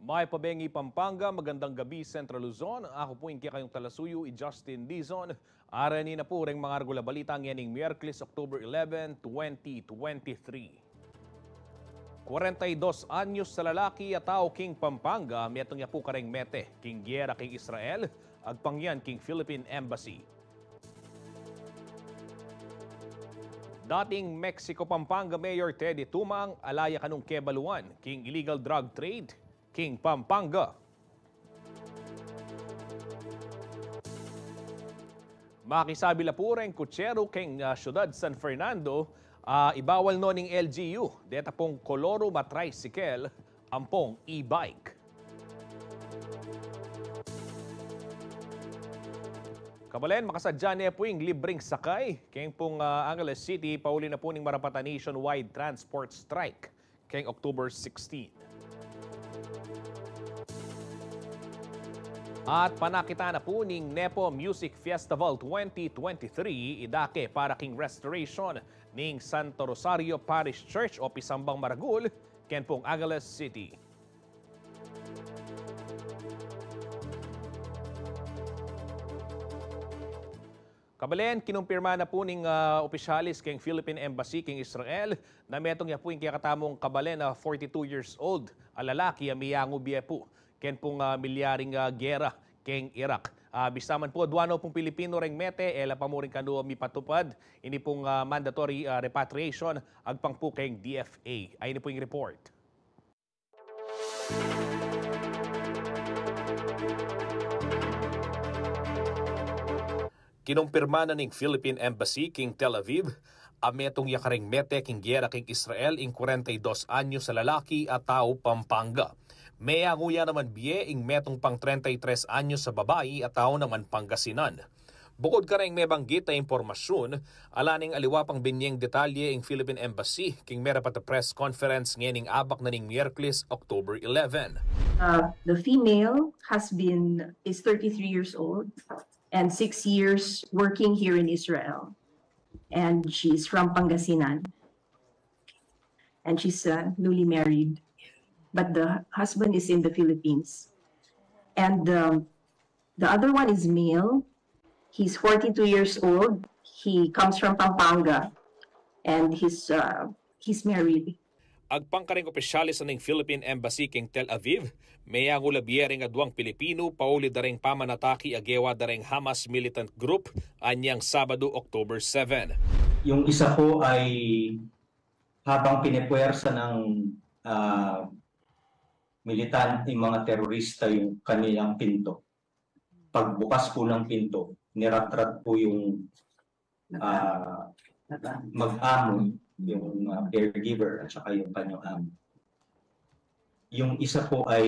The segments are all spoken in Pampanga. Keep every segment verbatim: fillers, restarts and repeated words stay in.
Mayap a bengi Pampanga, magandang gabi Central Luzon. Aku pu ing kekayung talasuyu, i Justin Dizon. Areni na pu reng mangaragul a balita ngening Miyerkules, October eleven, twenty twenty-three. Kwarenta y dos anyos a lalaki a tau king Pampanga, metung ya pu kareng mete king gera king Israel, agpang yan king Philippine Embassy. Dating Mexico Pampanga Mayor Teddy Tumang ala ya kanung kebaluan king illegal drug trade king Pampanga. Makisabi la pu reng kutseru king, ah, syudad San Fernando, ah, ibawal no ning L G U deta pung kolorum a tricycle ampong e-bike. Kabalen, makasadya ne pu ing libreng sakay keng pung, ah, Angeles City pauli na pu ning marapat a nationwide transport strike keng October sixteen. At panakit na pu ning NEPO Music Festival twenty twenty-three, idake para king restoration ning Santo Rosario Parish Church o Pisambang Maragul, ken pung Angeles City. Kabalen, kinumpirma na pu ning, ah, opisyalis keng Philippine Embassy keng Israel na metung ya pu ing kekatamung kabalen a forty-two years old a lalaki a miyangu bie pu ken pung, ah, milyaring, ah, gera keng Iraq. Ah, bista man pu aduan no pung Pilipinu reng mete, e la pa mu rin kanu mipatupad ini pung, ah, mandatory, ah, repatriation agpang pu keng D F A. Ay ini pu ing report. Kinumpirma na ning Philippine Embassy king Tel Aviv a metung ya kareng mete king gera king Israel ing kwarenta y dos anyos a lalaki a tau Pampanga. Meyangu ya naman bie ing metung pang trenta y tres anyos a babai a tau naman Pangasinan. Bukod kareng mebanggit a impormasyun, ala ning aliwa pang binyeng detalye ing Philippine Embassy king merapat a press conference ngening abak na ning Miyerkules, October eleven. Uh, the female has been, is thirty-three years old and six years working here in Israel. And she's from Pangasinan. And she's, uh, newly married. But the husband is in the Philippines. And, um, the other one is male. He's forty-two years old. He comes from Pampanga. And he's, uh, he's married. Agpang kareng opisyalis ning Philippine Embassy king Tel Aviv, meyangu la bie reng aduang Pilipinu pauli da reng pamanataki a gewa da reng Hamas militant group anyang Sabado, October seven. Yung isa po ay habang pinepuwersa ng, ah, militan-, yung mga terorista yung kanilang pinto. Pagbukas po ng pinto, niratrat po yung, ah, mag-amo, yung, ah, caregiver at saka yung kanyang amo. Yung isa po ay,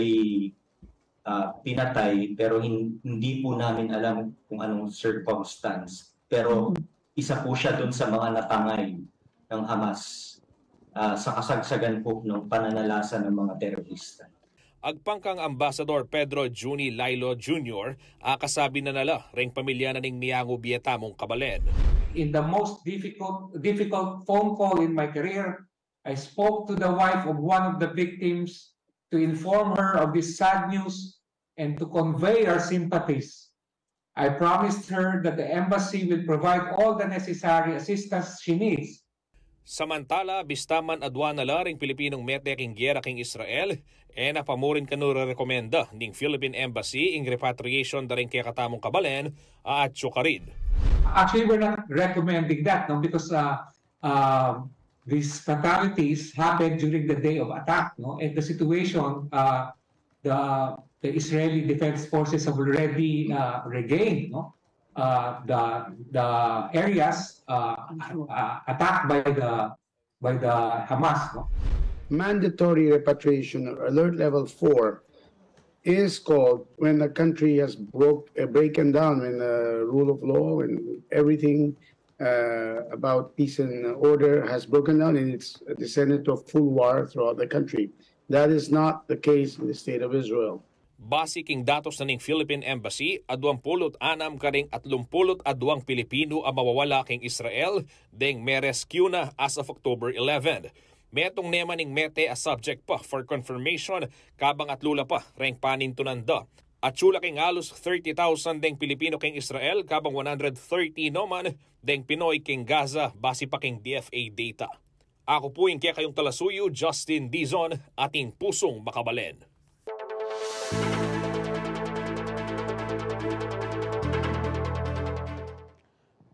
ah, pinatay pero hin-, hindi po namin alam kung anong circumstance. Pero isa po siya dun sa mga natangay ng Hamas. Ah, sa kasagsagan po ng pananalasa ng mga terorista. Agpang kang Ambassador Pedro Juni Lailo Junior, a kasabi na na la reng pamilya na ning miyangu bie tamung kabalen. In the most difficult, difficult phone call in my career, I spoke to the wife of one of the victims to inform her of this sad news and to convey our sympathies. I promised her that the embassy will provide all the necessary assistance she needs. Samantala, bista man adua na la ring Pilipinong mete king gera king Israel, e na pa mu rin kanu rerekomenda ning Philippine Embassy ing repatriation da ring kekatamung kabalen a atsu karin. Actually, we're not recommending that, no, because uh, uh, these fatalities happened during the day of attack, no, and the situation, uh, the the Israeli Defense Forces have already uh, regained, no, uh, the the areas uh, uh, attacked by the by the Hamas, no. Mandatory repatriation or alert level four is called when a country has broke uh, breaking down in the rule of law and everything uh, about peace and order has broken down and it's descended to a full war throughout the country. That is not the case in the state of Israel. Basi king datos na ning Philippine Embassy, aduang pulu't anam karing atlumpulu't aduang Pilipino a mawawala king Israel deng me-rescue na as of October eleven. Metung ne man ing mete a subject pa for confirmation, kabang atlu la pa reng panintunan da. Atsu la king alus thirty thousand deng Pilipino king Israel, kabang one hundred thirty no man deng Pinoy king Gaza, basi pa king D F A data. Aku pu ing kekayung talasuyu, Justin Dizon, ating pusung makabalen.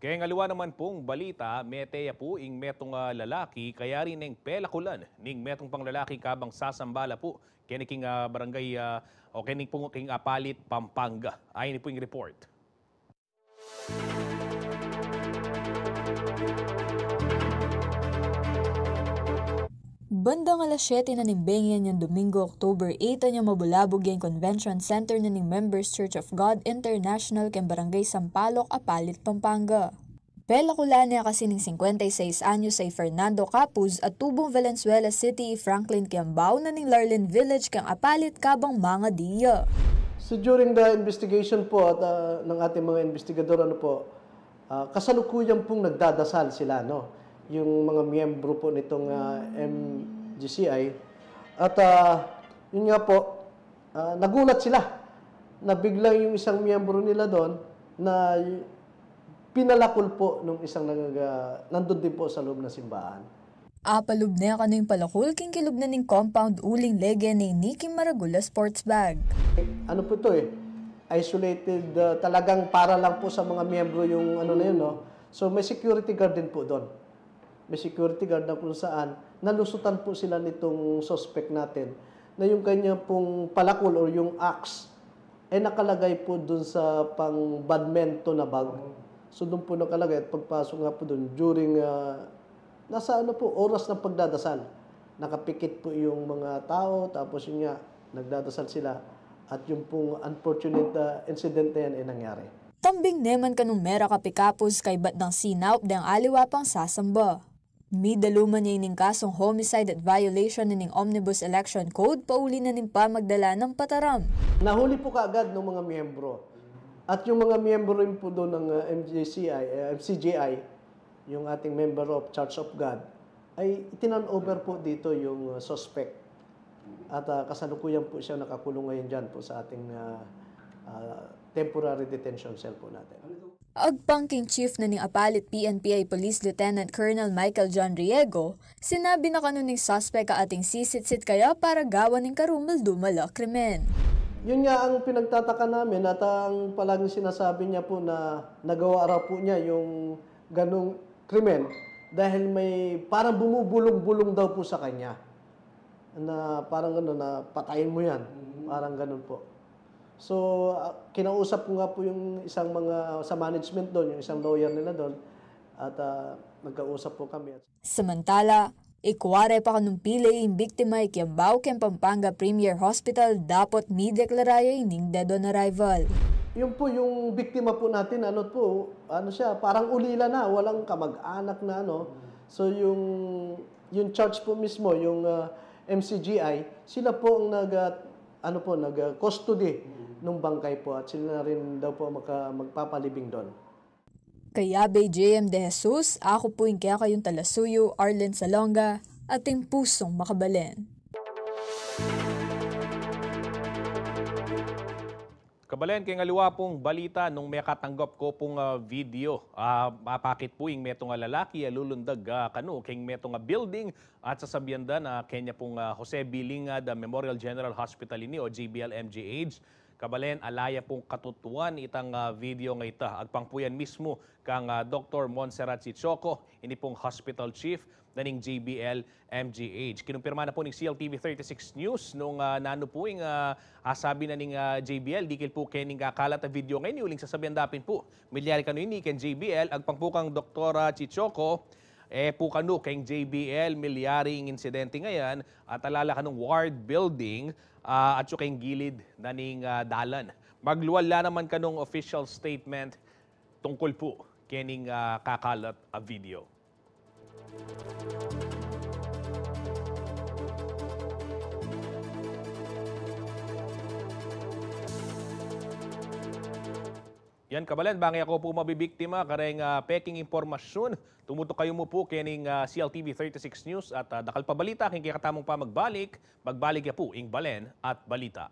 Keng aliwa naman pung balita, mete ya pu ing metung a lalaki kayari neng pelakulan ning metung pang lalaki kabang sasamba la pu keni king ah, barangay ah, o keni pu king Apalit, Pampanga. Ayni pu ing report. Bandang alas siyete na ning bengi a niyang Domingo, October eight, a nya mabulabug ya ing Convention Center na ning Members Church of God International keng Barangay Sampaloc, Apalit, Pampanga. Pelakulan ne kasi ning singkwenta y seis anyos a i Fernando Capuz a tubong Valenzuela City, Franklin Kiambao, na ning Larlin Village keng Apalit kabang mangadi ya. So during the investigation po at ah, ng ating mga investigador, ano po, ah, kasalukuyan pong nagdadasal sila, no? Yung mga miyembro po nitong ah, M G C I. At ah, yun nga po, ah, nagulat sila na biglang yung isang miyembro nila doon na pinalakul po nung isang nag, ah, nandun din po sa loob ng simbahan. Apalub ne kanu ing palakul king kilub na ning compound uling lege ne ini king maragul a sports bag. Ano po ito eh, isolated, ah, talagang para lang po sa mga miyembro yung ano na yun, no? So may security guard din po doon. May security guard na kung saan nalusutan po sila nitong suspect natin na yung kanya pong palakul or yung axe ay nakalagay po dun sa pang badminton na bag. So dun po nakalagay at pagpasok nga po dun during, ah, nasa ano po, oras ng pagdadasal. Nakapikit po yung mga tao, tapos yun nga, nagdadasal sila. At yung pong unfortunate ah, incident na yan ay nangyari. Tambing ne man kanung merakap i Capuz kaybat nang sinaup deng aliwa pang sasamba. Midaluman ya ining kasung homicide at violation na ning Omnibus Election Code pauli na ning pamagdala nang pataram. Nahuli po kaagad ng mga miyembro. At yung mga miyembro rin po doon ng ah, M J C I, eh, M C G I, yung ating member of Church of God, ay itinurn over po dito yung ah, suspect. At ah, kasalukuyan po siya nakakulong ngayon dyan po sa ating ah, ah, temporary detention cell po natin. Agpang king chief na ning Apalit P N P a i Police Lieutenant Colonel Michael John Riego, sinabi na kanu ning suspect a ating sisitsit kaya para gawan ning karumal-dumal a krimen. Yun nga ang pinagtataka namin at ang palaging sinasabi niya po na nagawa raw po niya yung ganung krimen dahil may parang bumubulong-bulong daw po sa kanya na parang ano na patayin mo yan, parang ganun po. So, ah, kinausap ko nga po yung isang mga sa management doon, yung isang lawyer nila doon, at ah, nagkausap po kami. Samantala, ikware pa kanung pilay ing biktima i Kiambao keng Pampanga Premier Hospital dapot mideklara ya ining dead on arrival. Yun po, yung biktima po natin, ano po, ano siya, parang ulila na, walang kamag-anak na ano. So yung, yung church po mismo, yung ah, M C G I, sila po ang nag, ah, ano po, nag ah, custody nung bangkay po at sila na rin daw po maka, magpapalibing doon. Kaya Bay J M De Jesus, aku pu ing kekayung talasuyu, Arlen Salonga, ating pusung makabalen. Kabalen, keng aliwa pung balita, nung mekatanggap ku pung, ah, video, ah, mapakit pu ing metung a lalaki a lulundag, ah, kanu keng metung a building at sasabian da na kenya pung, ah, Jose B. Lingad, ah, Memorial General Hospital ini o J B L M G H. Kabalen, ala ya pung katutuan itang, ah, video nga ita. Agpang pu yan mismu kang, ah, Doktor Montserrat Sichoco, ini pung hospital chief na ning J B L M G H. Kinumpirma na pu ning C L T V thirty-six News nung, ah, nanu pu ing, ah, asabi na ning, ah, J B L, dikil pu keng kakalat a video ngeni, uling sasabian da pin pu milyari kanu ini keng J B L, agpang pu kang Doktora Sichoco, e pu kanu keng J B L milyari ing insidente ngeni, at ala la kanung ward building, ah, at keng gilid na ning, ah, dalan. Maglual la naman kanung official statement tungkul pu kening, ah, kakalat a video. Yan, kabalen, bang e kayu pu mabibiktima kareng, ah, peking impormasyun, tumutok kayu mu pu kening, ah, C L T V thirty-six News at, ah, dakal pa balita keng kekatamung pamagbalik. Magbalik ya pu ing Balen at Balita.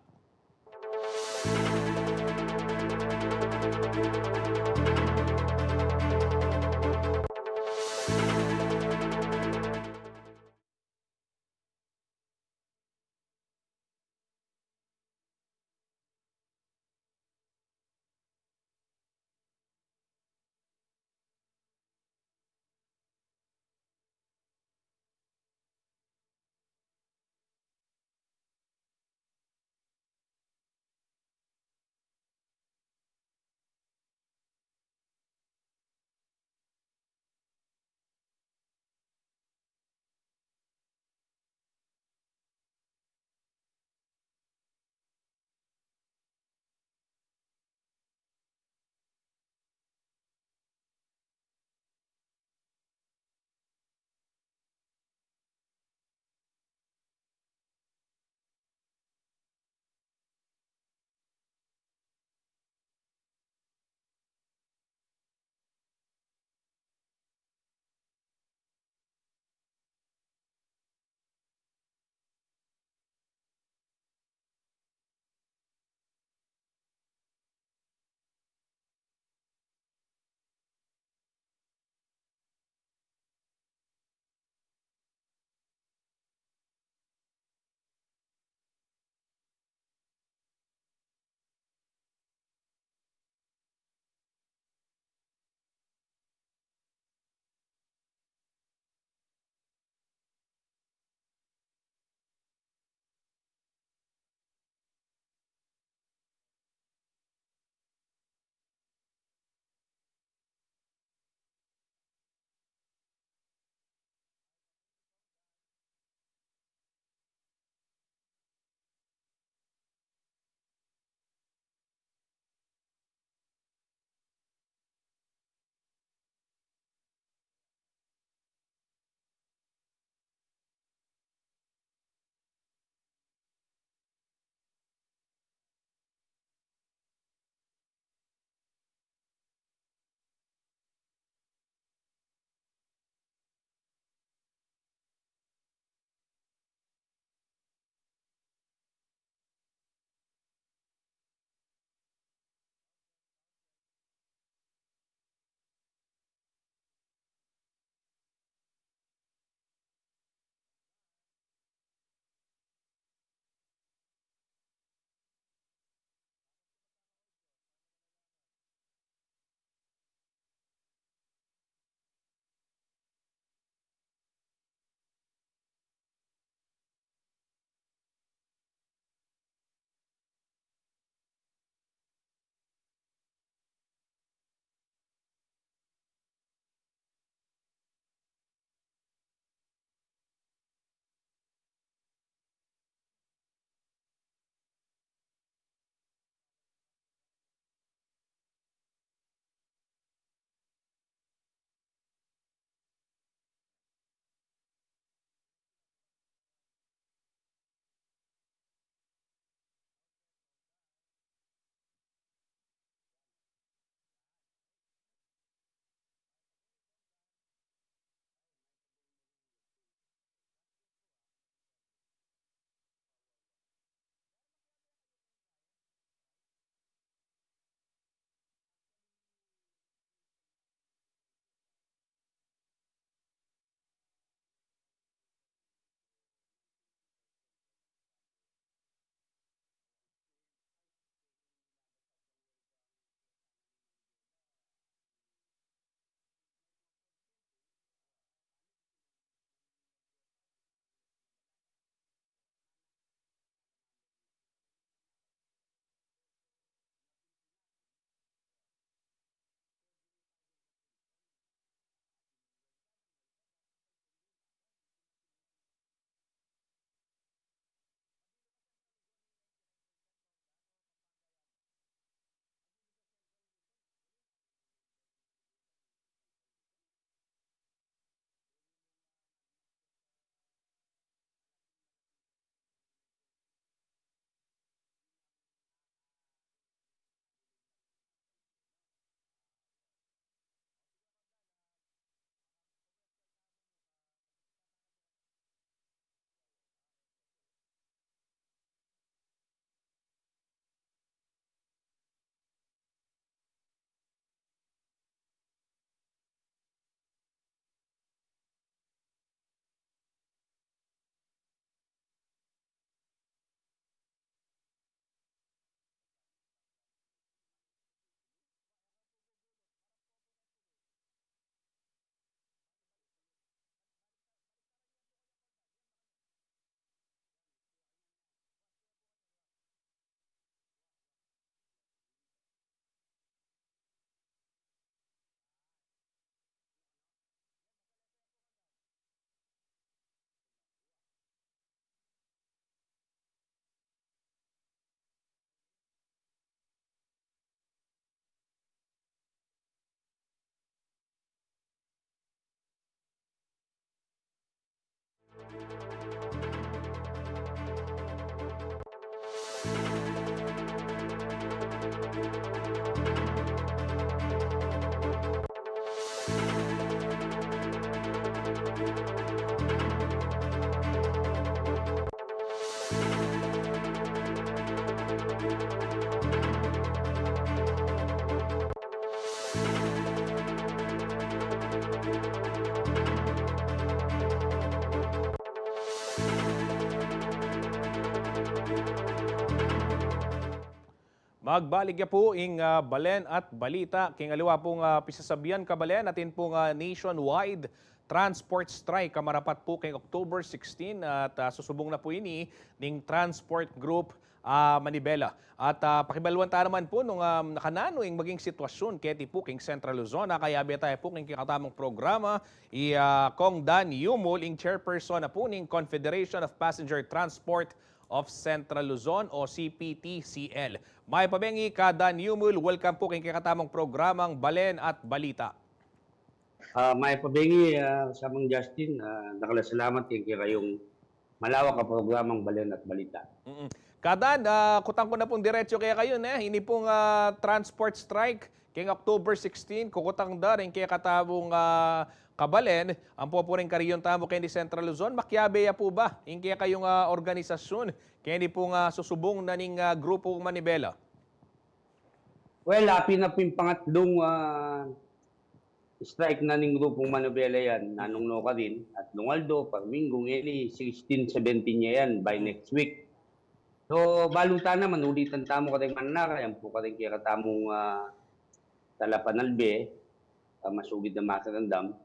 Magbalik ya pu ing, ah, balen at balita. King aliwa pung, ah, pisasabian, kabalen, atin pung, ah, nationwide transport strike a marapat pu king October sixteen at, ah, susubung na pu ini ning Transport Group, ah, Manibela. At, ah, pakibaluan ta naman pu nung, ah, nakananu ing maging sitwasyun keti pu king Central Luzon. Ah, kayabe taya pu king kekatamung programa i, ah, Kong Dan Yumul, ing chairperson na pu ning Confederation of Passenger Transport of Central Luzon o C P T C L. Mayap a bengi, Ka Dan Yumul, welcome pu king kekatamung programang Balen at Balita. Ah, mayap a bengi, ah, Samang Justin, ah, dakal a salamat king kekayung malawak a programang Balen at Balita. Mm-mm. Ka Dan, ah, kutang ku na pung diretsu kekayu, ne? Ini pung, ah, transport strike king October sixteen, kukutang da ring kekatamung, ah, kabalen, ampo pu ring kariyun tamu keni Central Luzon. Makiabe ya pu ba ing kekayung, ah, organisasyun keni pung, ah, susubung na ning, ah, Grupo Manibela? Well, api na pu ing pangatlung, ah, strike na ning Grupong Manibela yan. Nanung no karin, atlung aldo, parminggu, ngeni sixteen, seventeen ya yan, by next week. So, balu ta na, manulitan tamu karing mananakay, ampo karing kekatamung, ah, talapanalbe, ah, masugid a makiramdam.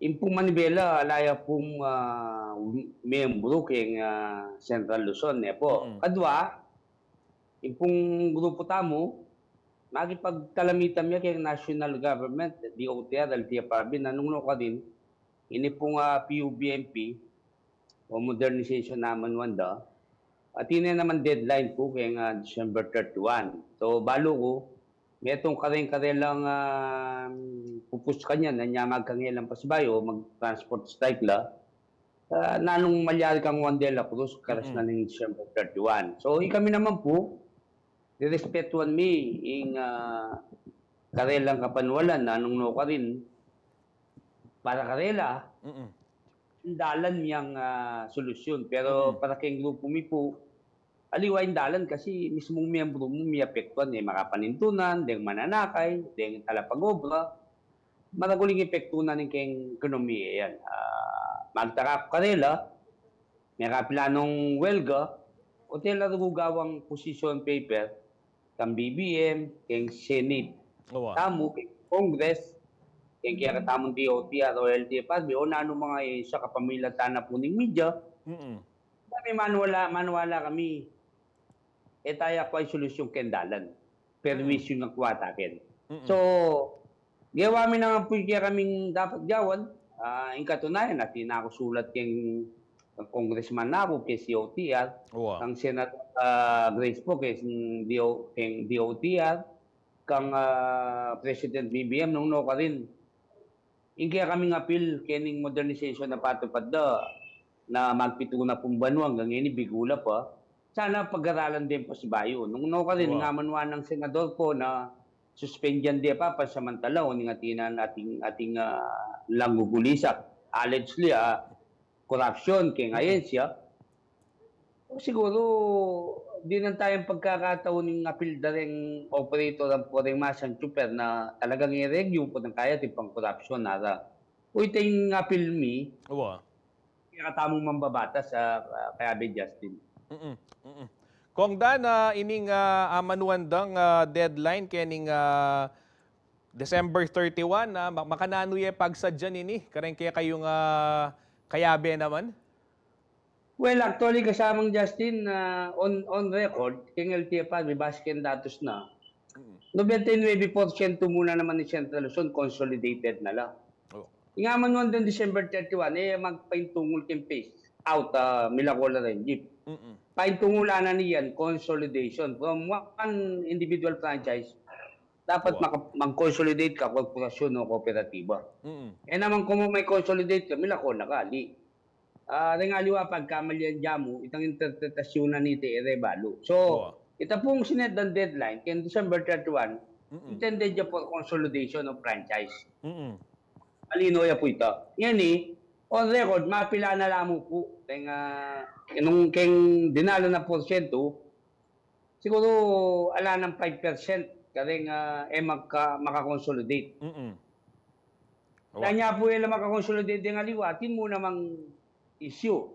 Ing pung Manibela, ala ya pung, ah, miyembru keng, ah, Central Luzon, ne pu. Mm. Kadwa, ing pung grupu tamu, makipagtalamitam ya keng national government, D O T R, L T F R B, nanung no karin, ini pung, ah, P U B M P, o modernization na manuan da. At ini naman deadline pu keng, ah, December thirty-one. So, balu ku, metung kareng karelang, ah, pupus kanyan, na nya magkangelang pasibayu, mag-transport strike la. Ah, nanung malyari kang Juan de la Cruz, karas Mm. na ning December thirty-one. So, ikami naman pu, direspetuan mi, ing, ah, karelang kapanwalan, nanung no karin, para karela, Mm-mm. dalan yang, ah, solusyun. Pero Mm. para keng grupu mi pu, aliwa ing dalan kasi mismung miyembru mu miapektuan, e makapanintunan, deng mananakay, deng talapag-obra. Maragul ing epektu na ning keng ekonomiya yan. Ah, magtaka ku karela, mekapila nung welga, o tela rugu gawang position paper, kang B B M, keng Senate. Owa. Tamu, keng Congress, keng kekatamung D O T R o L T F R B, o nanu man ing kapamilatan na pu ning media, Mm-mm. kami manwala, manwala kami, e taya kuwang solusyun keng dalan. Perwisyu Mm. ing kuwat akin. Mm-mm. So, gewa mi naman pu ing kekaming dapat gawan, ah, ing katunayan, atin na ku sulat keng congressman na ku, keng C O T R, Owa. kang Senat-, ah, Grace pu, keng D O, keng D O T R, kang, ah, President B B M, nung no karin. Ing kekaming apil, kening modernization a patupad da, na magpitu na pung banua, anggang ngeni bigu la pa. Sana pag-aralan deng pasibayu. Nung no karin, Owa. ing amanuan nang senador pu na suspendian de pa pansamantala, o ning atin, atin, atin, ah, langgugulisak. Allegedly, ah, corruption keng Mm-mm. ahensya. O siguru, dinan taya ing pagkakataun ning apil da reng operator ampo reng masang tsuper na talagang e regyu pu nang kaya atin pang korupsyon, ara. O ita ing apil mi, Owa. kekatamung mambabatas, ah, ah, kaya be Justin. Mm-mm, mm-mm. Kong Dan, ah, ining, ah, amanuan dang, ah, deadline kening, ah, December thirty-one, ah, ma-, makananu ya pagsadyan ini, kareng kekayung, ah, kayabe naman? Well, actually, kasamang Justin, ah, on, on record, keng L T F R B, base keng datus na, Mm. nobenta y nuebe porsyento mu na naman ing Central Luzon, consolidated na la. Oh. Ing amanuan dang December thirty-one, e magpaintungul keng phase out, ah, milako la reng jeep. Mm-mm. Paintungulan na niyan, consolidation. From one individual franchise, dapat Wow. maka-, mag-consolidate ka, korporasyon o kooperatiba. Mm-mm. E naman kumu may consolidate ka, milako na ka, ali. Ah, reng aliwa pagkamalian dyan mu, itang interpretasyun na niti, e re balu. So, Wow. ita pung sinetdan deadline, keng December thirty-one, Mm-mm. intended ya for consolidation of franchise. Mm-mm. Malino ya pu ita. Ngeni, on record, mapila na la mu pu. Reng, ah, nung keng dinalan a porsyento, siguru ala nang five percent kareng, ah, e magka-, maka-consolidate. Mm-mm. Wa- Danya pu e la maka-consolidate deng aliwa, atin mu namang issue.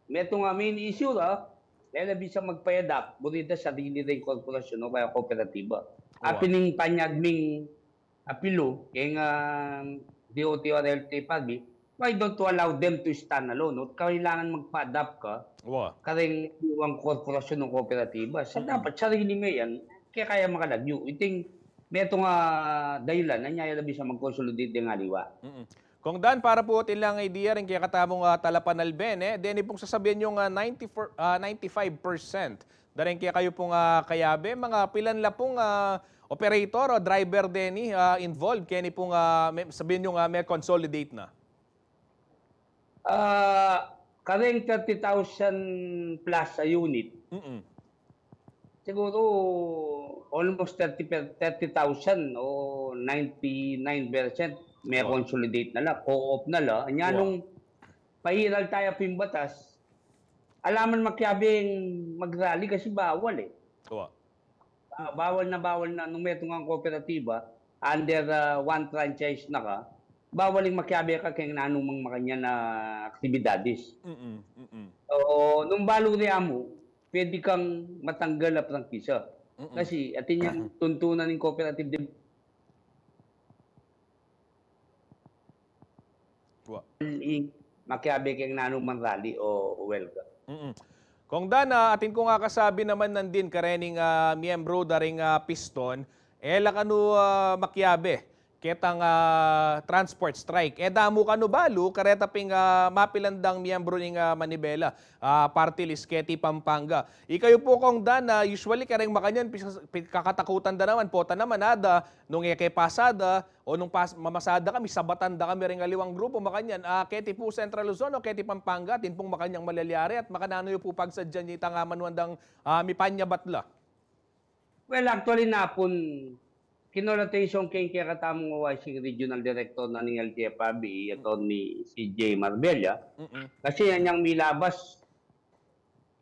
Metung a main issue la, Dahil na bisa magpa-adapt, buri da sarili da ing korporasyon o kaya kooperatiba. Awa. Apin ing panyag ming apilu, keng, ah, D O T or L T F R B, why don't you allow them to stand alone? No? Kailangan magpa-adapt ka. Wa. Kareng iwang korporasyon o kooperatiba. Sa dapat sarili me yan, kaya kaya makalagyu. Iting metung a dahilan na nya ya na bisa mag-consolidate deng aliwa. Mm-mm. Kong Dan, para pu atin lang idea ring kekatamung, ah, talapanalbe, ne? Deni pung sasabian yung, ah, ninety-four, ah, ninety-five percent. Dareng kekayu pung, ah, kayabe, mga pilan la pung, ah, operator o driver deni, ah, involved. Keni pung, ah, me-, sabian yung, ah, me-consolidate na. Ah, kareng thirty thousand plus a unit. Mm-mm. Siguro, almost thirty per, thirty thousand o ninety-nine percent may consolidate na la, co-op na la. Anya nung pairal taya pin batas, ala man makiabing mag-rally kasi bawal e. Wa. Ah, bawal na bawal na nung metung kang kooperatiba, under, ah, one franchise na ka, bawal ing makiabe ka keng nanumang makanyan na aktibidades. Mm-mm, mm-mm. O, nung balu re amu, pwede kang matanggal a prangkisa. Mm-mm. Kasi, atin yang tuntunan ning cooperative de-, wa, ing makiabe keng nanumang rally o welga. Mm-mm. Kong Dan, ah, atin kung akasabi naman nandin karening, ah, miyembro da ring, ah, Piston, e la kanu, ah, makiabe ketang, ah, transport strike. E damu kanu balu, kareta ping, ah, mapilan dang miyembro ning, ah, Manibela, ah, party list keti Pampanga. Ikayu pu, Kong Dan, ah, usually kareng makanyan, pis-, pi-, kakatakutan da naman, pota naman, ada, nung e ke pasada, o nung pas-, mamasada kami, sabatan da kami ring aliwang grupo, makanyan. Ah, keti pu Central Luzon o keti Pampanga, atin pung makanyang malalyari at makananu yu pu pagsadyan itang, ah, manuan dang, ah, mipanyabat la? Well, actually, napun, kinolataysong keng kekatamung O I C regional director na ning L T F R B, Attorney C J Marbella. Mm-mm. Kasi yan yang milabas.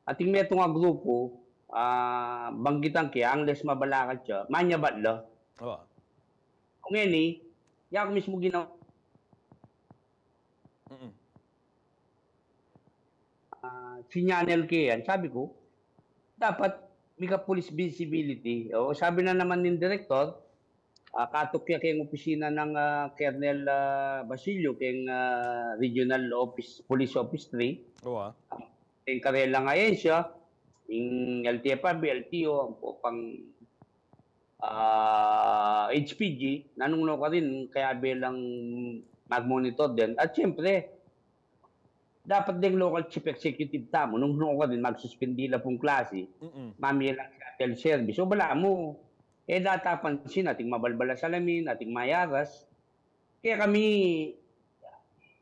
Atin metung a grupo, ah, banggitan ke, unless mabalakat ya, manyabat la. Wa. Kung ngeni, yaku mismu ginawa. Mm-mm. Ah, sinyanel ke yan. Sabi ku, dapat mika police visibility. O, sabi na naman ning direktor, ah, katuk ya keng opisina nang, ah, Colonel, ah, Basilio, keng, ah, Regional Office, Police Office three. Wa. Keng karelang ahensya, ing L T F R B, L T O, ang pang ah, H P G, nanung nukarin, kaya bilang mag-monitor din. At siyempre, dapat ding local chief executive tamu, nung nukarin, magsuspindi la pung klasi, mm-mm, mamilang shuttle service. O bala mu, e, data pansin, ating mabalbal a salamin, ating mayaras, kaya kami,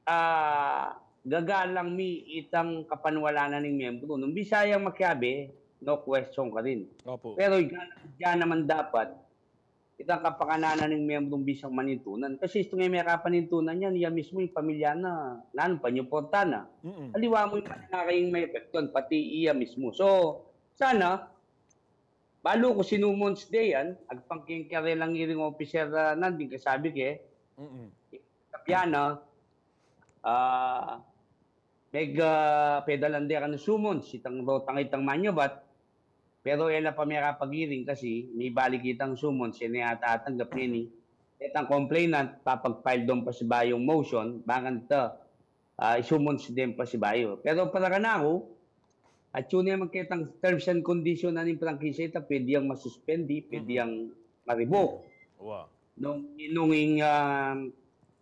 ah, gagalang mi itang kapanwalanan ning miyembro. Nung bisa yang makiabe, no question karin. Opo. Pero diyan, diyan naman dapat, itang kapakananan ning miyembrong bisang manintunan. Kasi istu nga mekapanintunan yan, iya mismu ing pamilya na, nanung panyuporta na. Mm-mm. Aliwa mu ing mananakit ing maepektuan, pati iya mismu. So, sana, balu ku sinumons de yan, agpang keng karelang iring officer, ah, nandin kasabi ke, mm-mm, sabian na, ah, meg, ah, pedalan de kanu sumons, itang rotang itang manyabat, pero e la pa mekapag-iring kasi, mibalik itang sumons, e ne atatanggap ngeni. Itang complainant, papag-file dong pasibayung motion, bakanta, ah, isumons den pasibayu. Pero para kanaku, atyu ne man ketang terms and condition na ning prangkisa, ita pwede yang masuspendi, pwede yang ma-revoke. Wa. Nung, nung ing, ah,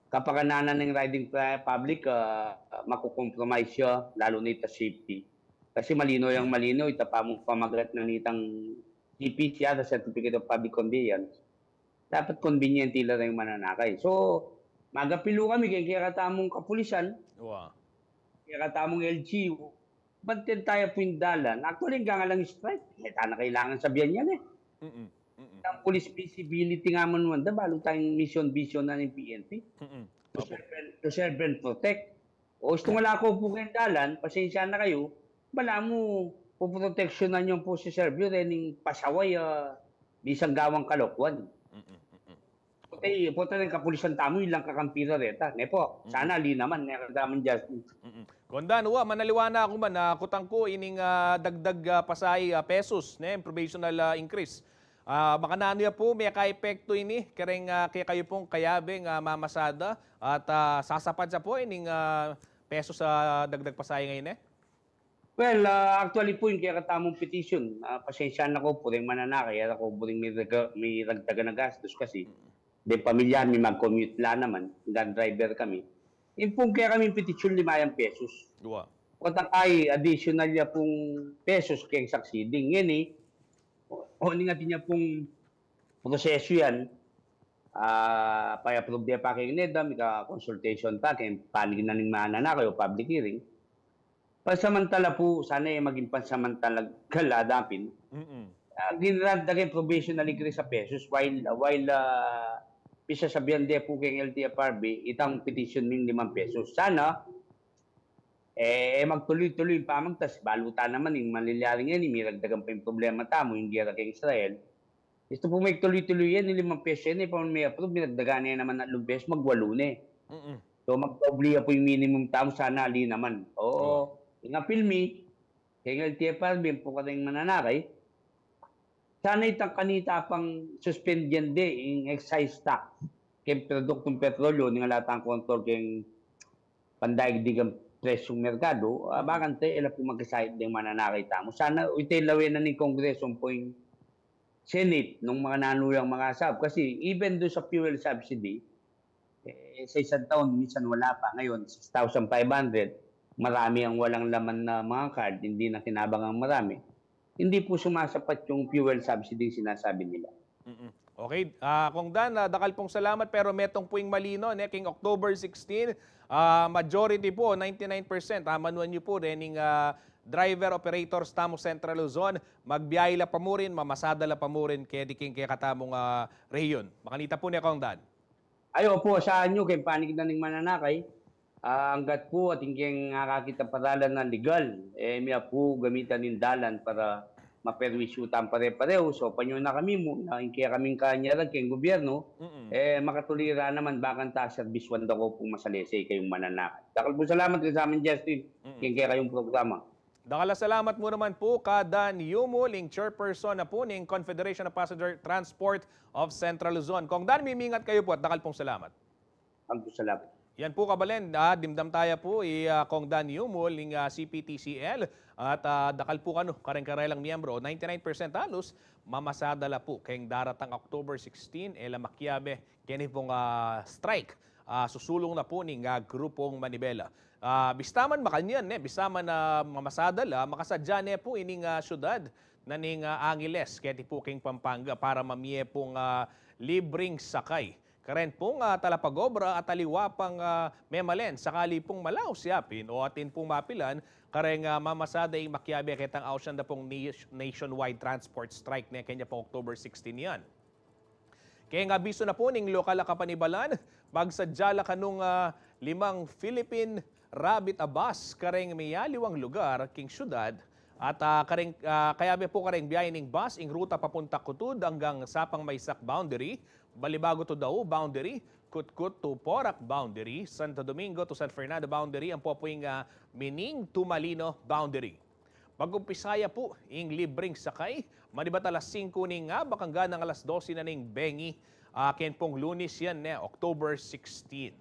kapakananan ning riding pu-, public, ah, makukompromise ya, lalu na ita safety. Kasi malino yang malino, ita pa mu pamagat na nitang C P C R, Certificate of Public Convenience. Dapat konbinyente la ring mananakit. So, magapilu kami keng kekatamung kapulisan, wa, kekatamung L G U, banten taya pu ing dalan. Actually, anggang alang strike, e tana kailangan sabian yan e. Mm-mm. Mm-mm. Ang police visibility nga man wanda, balu tayang mission vision na ning P N P. Mm-mm. To, opo, serve and, to serve and protect. O, istu nga ala ku pu keng dalan, pasensya na kayu, bala mu, poproteksyonan yu pu si Serbio, rening pasaway, ah, bisang gawang kalokuan. Mm-mm, mm-mm. Ay, importante ing kapulisan tamu, ilang kakampi da reta. Ne po, sana ali naman, ne, kadaman Justin. Mm-mm. Kong Dan, wa, manaliwa na ku man, ah, kutang ku ining, ah, dagdag, ah, pasahe, ah, pesos, ne, probational, ah, increase. Ah, makananu ya pu mekaepektu ini kareng, ah, kekayu pung kayabeng, ah, mamasada at, ah, sasapat ya pu ining, ah, pesos a dagdag pasahe ngeni? Well, ah, actually pu, ing kekatamung petition, ah, pasensya na ku pu, ring mananakay, e ra ku buring miragdagan a gastus kasi deng pamilya mi mag-commute la naman, ngan driver kami. Ing pung kekaming petition, lima yang pesos. Wa. Kota kay additional ya pung pesos keng subsidy. Ngeni, o, o, ning atin ya pung proseso yan, ah, pa-approve de pa keng NEDA, mika-consultation ta keng panig na ning mananakay o public hearing. Pansamantala pu, sana e maging pansamantala, gal adapin. Mm-mm. Ah, ginrant da keng probational increase a pesos while, while, ah, pisasabian de pu keng L T F R B itang petition ming limang pesos. Sana, e, e magtuloy-tuloy ing pamagtas, balu ta naman ing malilyaring yan, miragdagan pa ing problema tamu, ing gera keng Israel. Gustu pu magtuloy-tuloy yan, ing limang pesos yan, e pa man me-approve, miragdagan ne naman atlung pesos, magwalu ne. Mm-mm. So, magdoble ya pu ing minimum tamu, sana ali naman. Oo, ing apil mi keng L T F R B, ampo kareng mananakay, sana itang kanita pang suspendian de ing excise tax keng produktung petrolyo, ning ala tang kontrol keng pandaigdig a presyung merkadu, ah, bakanta e la pu magkasakit deng mananakay tamu. Sana ita ing lawen na ning Kongreso, ampo ing Senate, nung makananu yang makasaup. Kasi even dun sa fuel subsidy, e, sa isang taon, minsan wala pa. Ngayon, six thousand five hundred, marami ang walang laman na mga card, hindi na kinabangang marami. Hindi pu sumasapat yung fuel subsidy sinasabi nila. Mm-mm. Okay, ah, Kong Dan, ah, dakal pung salamat, pero metung pu ing malino, ne, keng October sixteen, ah, majority pu, ninety-nine percent, ah, manuan yu pu, rening, ah, driver operators tamu Central Luzon, magbiyahe la pa murin, mamasada la pa murin, keti keng kekatamung, ah, rehiyon. Makanita pu ne, Kong Dan? Ay, opu, asahan yu, keng panig na ning mananakay, ah, anggat pu atin keng akakit a paralan a legal, e, mia pu gamitan ing dalan para maperwisyu tang pare-parehu. So, panyo na kami mu, na ing kekaming kanyarag keng gobyerno, Mm-mm. e, makatuloy ra naman, bakanta serbiswan da ku pung masalese kayung mananakay. Dakal pung salamat, kasamang Justin, keng kekayung programa. Dakal a salamat mu naman pu ka Dan Yumul, ing chairperson na pu ning Confederation of Passenger Transport of Central Luzon. Kong Dan, mimingat kayu pu at dakal pung salamat. Dakal pung salamat. Yan pu, kabalen, ah, dimdam taya pu i, ah, Kong Dan Yumul ning, ah, C P T C L at, ah, dakal pu kanu kareng karelang miyembro, ninety-nine percent halos, mamasada la pu keng daratang October sixteen, e la makiabe keni pung, ah, strike. Ah, susulung na pu ning, ah, grupung manibela. Ah, bista man makanyan, ne, bista man, ah, mamasada la, makasadya ne pu ining, ah, syudad na ning, ah, Angeles, keti pu keng Pampanga para mamie pung, ah, libreng sakay karen pung, ah, talapagobra at aliwa pang, ah, memalen, sakali pung malaus yapin o atin pung mapilan kareng, ah, mamasada ing makiabe ketang ausan da pung ni-, nationwide transport strike ne kenya pung October sixteen yan. Keng abisu na pu ning lokal a kapanibalan, magsadya la kanung, ah, limang Philippine Rabbit a bus kareng miyaliwang lugar king syudad at, ah, kareng, ah, kayabe pu kareng biyahe ning bus ing ruta papunta Cutud anggang Sapang Maysak boundary, Balibago to Dao boundary, Cutkut to Porac boundary, Santo Domingo to San Fernando boundary, ampo pu ing, ah, Mining to Malino boundary. Mag-umpisa ya pu ing libreng sakay manibat alas singko ning abak anggang alas dose na ning bengi, ah, ken pung Lunes yan, ne, October sixteen.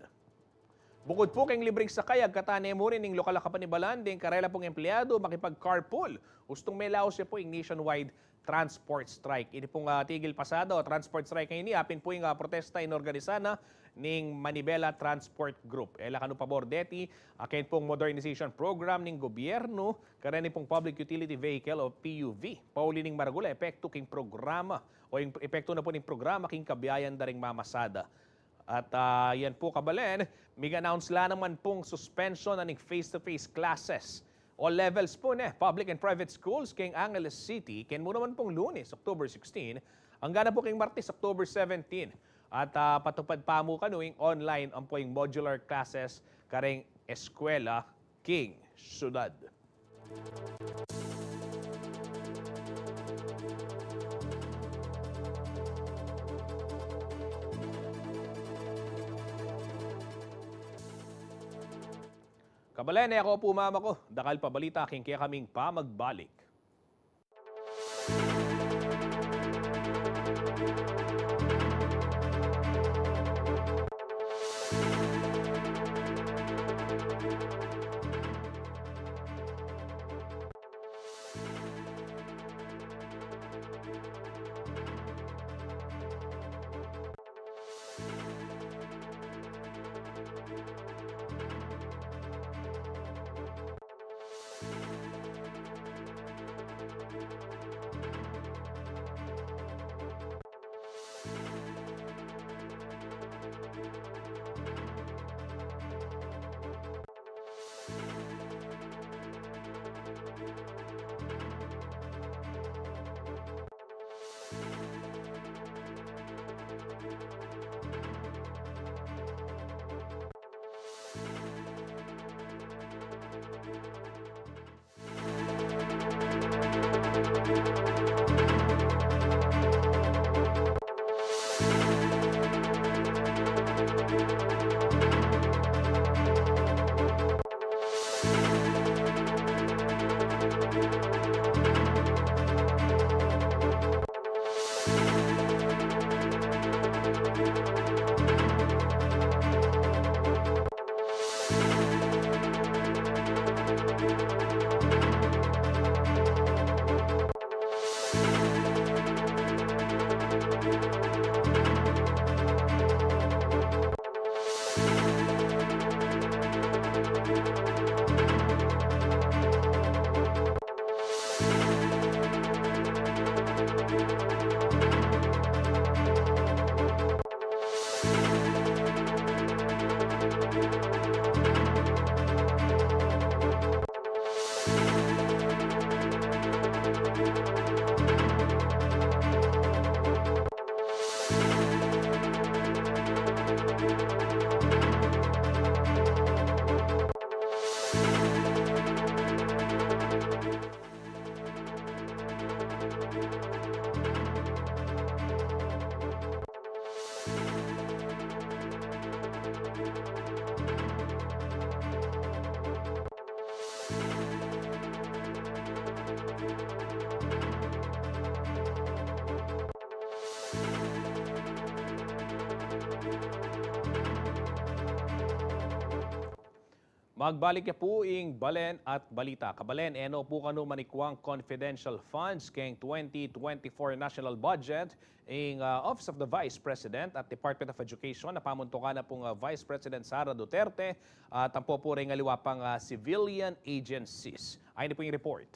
Bukud pu keng libreng sakay, agkatan ne mu rin ning lokal a kapanibalan deng karela pung empleado makipag-carpool ustung melaus ya pu ing nationwide transport strike. Ini pung, ah, tigil pasada o transport strike ngeni, apin pu ing, ah, protesta inorganisa na ning Manibela Transport Group. E la kanu pabor deti, ah, ken pung modernization program ning gobyernu kareni pung Public Utility Vehicle o P U V. Pauli ning maragul a epektu king programa o ing epektu na pu ning programa king kabiayan da ring mamasada. At, ah, yan pu, kabalen, mig-announce la naman pung suspension na ning face-to-face classes o levels pu, ne, public and private schools keng Angeles City, ken mu naman pung Lunes, October sixteen, anggang na pu keng Martes, October seventeen. At, ah, patupad pa mu kanu ing online ampo ing modular classes kareng eskwela king syudad. Balen, e ko pu mamaku, dakal pa balita king kekaming pamagbalik. Magbalik ya pu ing balen at balita. Kabalen, e no pu kanu manikuang confidential funds keng twenty twenty-four national budget ing, ah, Office of the Vice President at Department of Education, a pamuntukan na pung, ah, Vice President Sara Duterte, at ampo pu ring aliwa pang, ah, civilian agencies. Ayan na pu ing report.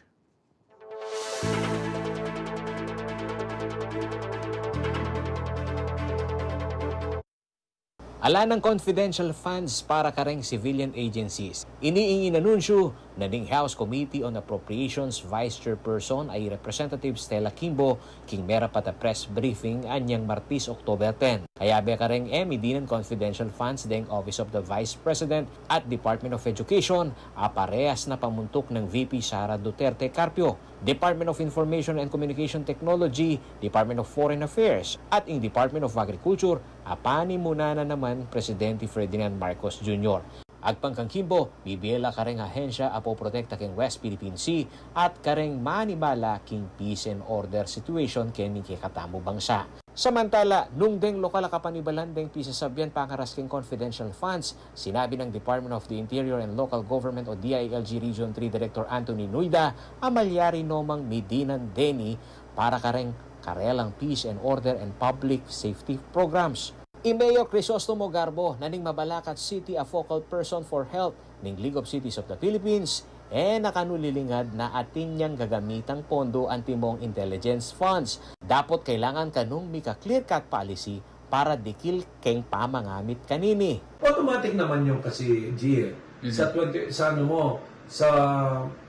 Ala nang confidential funds para kareng civilian agencies. Ini ing inanunsyu na ning House Committee on Appropriations Vice Chairperson a i Representative Stella Kimbo king merapat a press briefing anyang Martes, October ten. Kayabe kareng e midinan confidential funds deng Office of the Vice President at Department of Education a parehas na pamuntuk nang V P Sara Duterte Carpio, Department of Information and Communication Technology, Department of Foreign Affairs, at ing Department of Agriculture a panimunan na naman Presidente Ferdinand Marcos Junior. Agpang kang Kimbo, bibie la kareng ahensya a poprotekta keng West Philippine Sea at kareng manibala king peace and order situation keni keng kekatamu bangsa. Samantala, nung deng lokal a kapanibalan deng pisasabian pangaras keng confidential funds, sinabi nang Department of the Interior and Local Government o D I L G Region three Director Anthony Nuida a malyari no mang midinan deni para kareng karelang peace and order and public safety programs. I Mayor Crisostomo Garbo na ning Mabalacat City a focal person for health ning League of Cities of the Philippines, e na kanu lilingad na atin yang gagamitang pondo antimong intelligence funds. Dapot kailangan kanung mika clear-cut policy para dikil keng pamangamit kanini. Automatic naman yung kasi, G, eh. Mhm. Sa twenty, sa ano mo, sa